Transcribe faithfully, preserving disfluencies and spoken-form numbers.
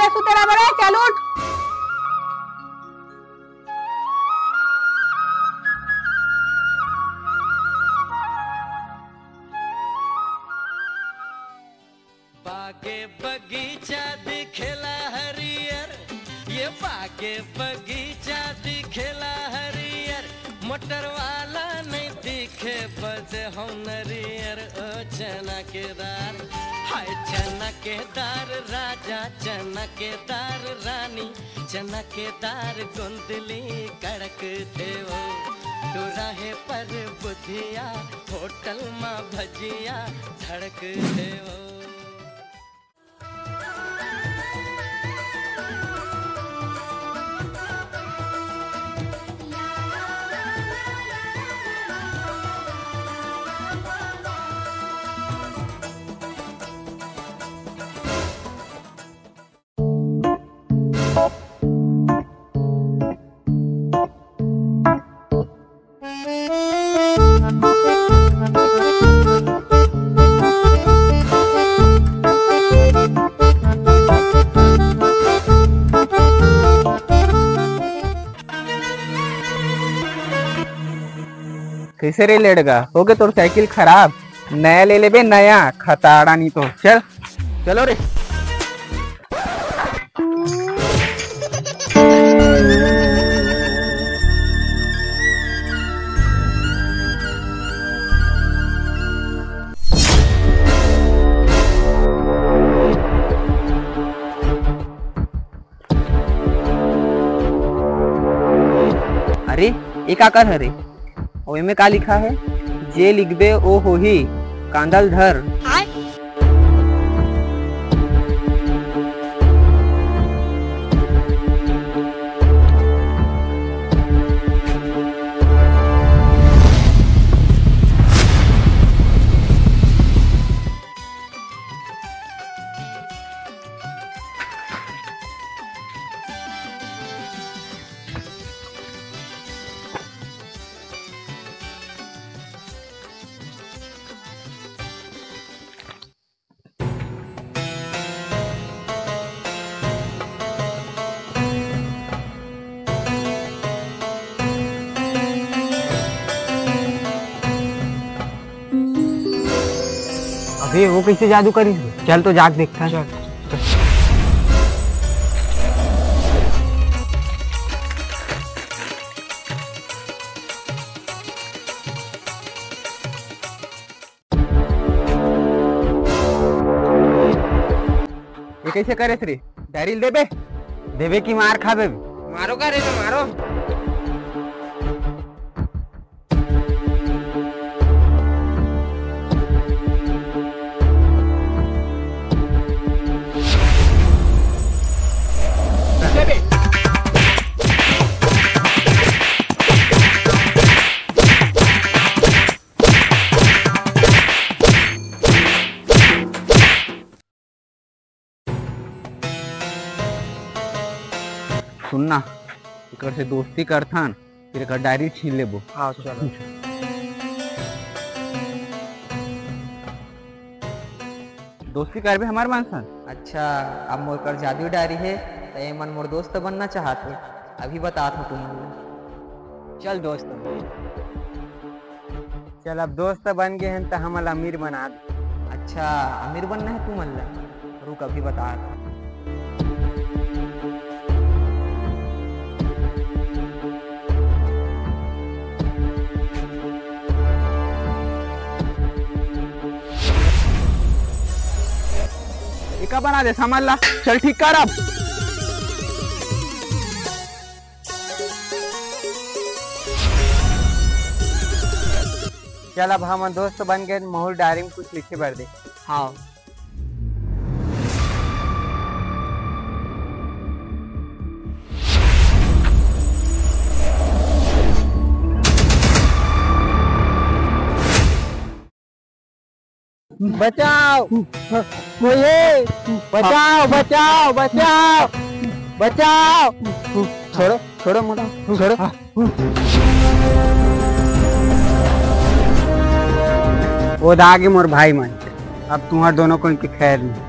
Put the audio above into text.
सुते रह बे, चल उठ। बागे बगीचा दिखेला हरियर, ये बागे बगीचा दिखेला हरियर, मोटर वाला नहीं दिखे बदे हम नरियर। ओ चना के दार, हाय चना के दार, राजा चना के दार, रानी चना के दार, गोंदली कड़क देवो, दुराहे पर बुधिया, होटल मा भजिया, धड़क देवो। कैसे रे लेड़गा, हो गे तोर साइकिल खराब? नया ले लेबे, नया, खताड़ा नहीं तो। चल, चलो रे। अरे, ये का कर हरे? अउ एमे का लिखा है? "जे लिखबे ओ होही, कांदल धर।" अबे, वो कैसे जादू करिस? चल तो जाके देखथन। चल। ये कैसे करे रे? डायरी ल देबे? देबे कि मार खाबे? मारो का रे, मारो। सुनना, एकर से दोस्ती करथन, फिर एकर डायरी छीन लेबो। हाँ, चलो। दोस्ती करबे हमर मन सन। अच्छा, अब मोर कर जादू डायरी हे, त ये मन मोर दोस्त बनना चाहत हे। अभी बतात हूँ तुमन ला। चल दोस्त। चल, अब दोस्त बन गे हन, त हमन ला अमीर बना दे। अच्छा, अमीर बनना हे तुमन ला? रुक, अभी बतात हूँ। एका बना दे समझ ला। चल ठीक कर अब। चल अब हमन दोस्त बन गए, मोर डायरी में कुछ लिखे बर दे। हाँ। बचाओ, कोई है? बचाओ, बचाओ, बचाओ, बचाओ। छोड़ो, छोड़ो मोला, छोड़ो। वो दागे मोर भाई मन, अब तुम्हार दोनों कोई के खैर नहीं।